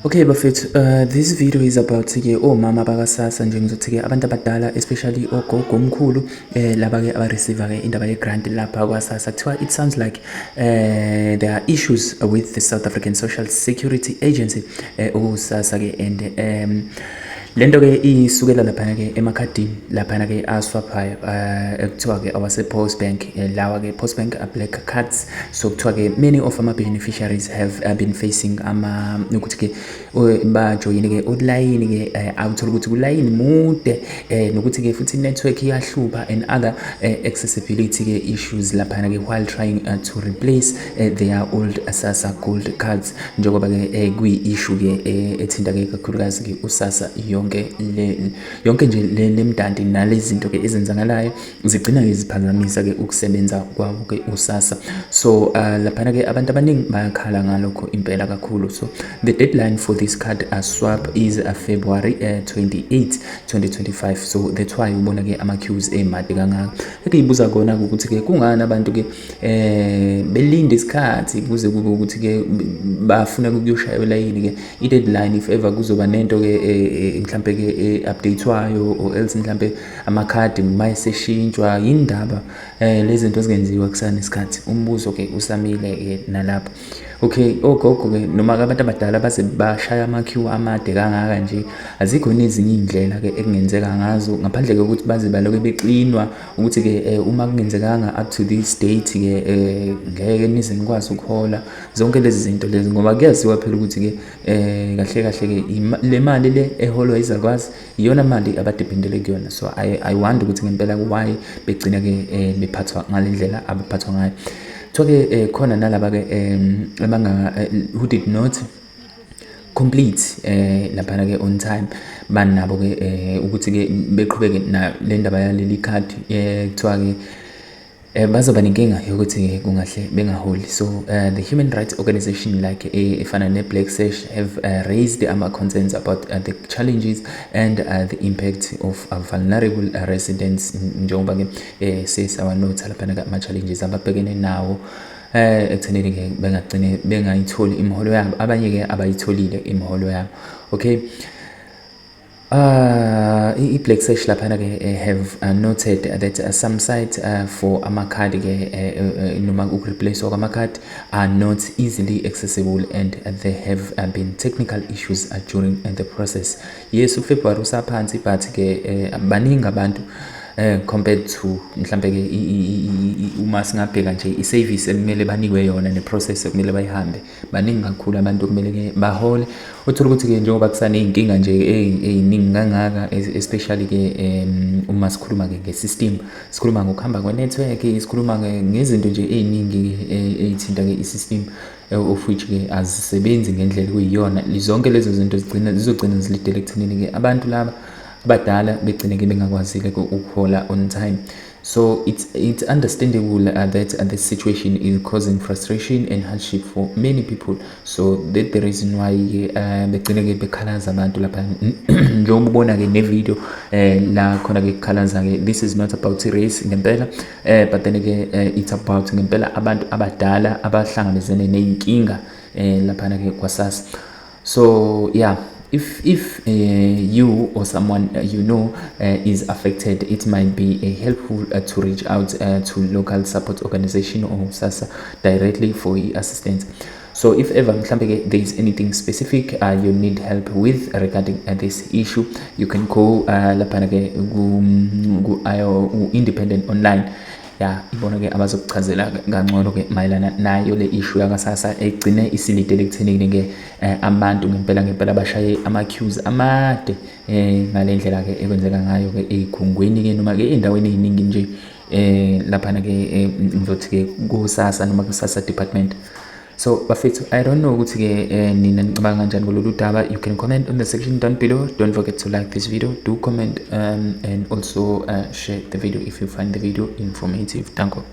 Okay bafethu, this video is about ke omama bakaSASSA nje, ngizothi ke abantu abadala, especially ogogo, omkhulu, laba ke aba-receive ke indaba ye-grant lapha kwaSASSA. Kuthiwa it sounds like there are issues with the South African Social Security Agency, okuSASSA ke, and lento ke isukela laphana ke emakhadini laphana ke aswaphayo, ekuthiwa ke awase Post Bank, lawa ke Post Bank black cards. So kuthiwa ke many of ama beneficiaries have been facing ama ukuthi ke bajoyine ke olayini ke, awuthola ukuthi kulayini mude, nokuthi ke futhi network iyahlupha and other accessibility ke issues laphana ke while trying to replace their old SASSA Gold cards, njengoba ke kuyi issue ke ethinta ke kakhulukazi ke uSASSA yonke le yonke nje le lemdanti nalezi zinto ke ezenzakalayo zigcina ke ziphazamisa ke ukusebenza kwabo ke uSASSA. So laphana ke abantu abaningi bayakhala ngalokho impela kakhulu. So the deadline for this card swap is February 28 2025, so that's why ubona ke ama queues emade kangaka. Ekuyibuza kona ukuthi ke kungani abantu ke belinde isikhathi kuze kube ukuthi ke bafuna ukuyoshaya ulayini ke i-deadline, if ever kuzoba nento ke mhlambe ke updatewayo or else mhlambe amakhadi mayeseshintshwa yindaba, lezi zinto zingenziwa kusanesikhathi. Umbuzo ke usamile ke nalapho. Okay, ogogo ke noma abantu abadala baze bashaya ama-queue amade kangaka nje, azikho nezinye iy'ndlela ke ekungenzeka ngazo ngaphandle kokuthi baze baloke bexinwa ukuthi ke uma kungenzekanga up to this date ke ngeke nize nikwazi ukuhola zonke lezi zinto lezi, ngoba kuyaziwa phela ukuthi ke kahle kahle ke le mali le eholwa izakwazi iyona mali abadependele kuyona. So I wonder ukuthi ngempela why begcina ke bephathwa ngale ndlela abaphathwa ngayo. Kuthiwa ke khona nalaba ke abanga who did not complete laphana ke on time, banabo ke ukuthi ke beqhubeke na le ndaba yaleli card, kuthiwa ke bazoba nenkinga yokuthi kungahle bengaholi. So the human rights organization like efana ne-Black Sash have raised ama-concerns about the challenges and the impact of vulnerable residents, njengoba ke sesawanotha laphana ama-challenges ababhekene nawo ekuthenini ke bengagcine bengayitholi imiholo yabo, abanye ke abayitholile imiholo yabo. Okay. I-Black Sash laphana ke have noted that some sites for amakhadi ke noma ukureplace kwamakhadi are not easily accessible and there have been technical issues during the process. Yes, uFebruary usaphansi, but ke baningi abantu compared to mhlambe ke uma singabheka nje i-service ekumele banikwe yona ne-process ekumele bayihambe, baningi kakhulu abantu okumele ke bahole. Uthola ukuthi ke njengoba kusaney'nkinga nje ey'ningi kangaka, especially ke uma sikhuluma ke nge-system, sikhuluma ngokuhamba kwe-network, sikhuluma ngezinto nje ey'ningi ey'thinta ke i-system, of which ke azisebenzi ngendlela ekuyiyona. Zonke lezo zinto zigcina zizogcina zilidele ekuthenini ke abantu laba abadala begcine ke bengakwazile ukuhola on time. So it's understandable that this situation is causing frustration and hardship for many people. So that the reason why begcine ke bekhalaza abantu lapha, njengoba ubona ke ne-video la khona ke kukhalaza ke. This is not about race ngempela, but then ke it's about ngempela abantu abadala abahlangabezene ney'nkinga laphana ke kwaSASSA. So yeah, if you or someone you know is affected, it might be helpful to reach out to local support organization or SASSA directly for assistance. So if ever mhlambe ke there is anything specific you need help with regarding this issue, you can go laphana ke ku Independent Online. Ya, ibona ke abazokuchazela kangcono ke mayelana nayo le issue yakaSASSA egcine isilidele ekuthenini ke abantu ngempela ngempela bashaye ama queues amade ngale ndlela ke ekwenzeka ngayo ke ezikhungweni ke noma ke endaweni eziningi nje laphana ke, ngizothi ke kuSASSA noma kuSASSA department. So bafethu, I don't know ukuthi ke nina nicabanga kanjani kulolu daba. You can comment on the section down below. Don't forget to like this video, do comment and also share the video if you find the video informative. Danko.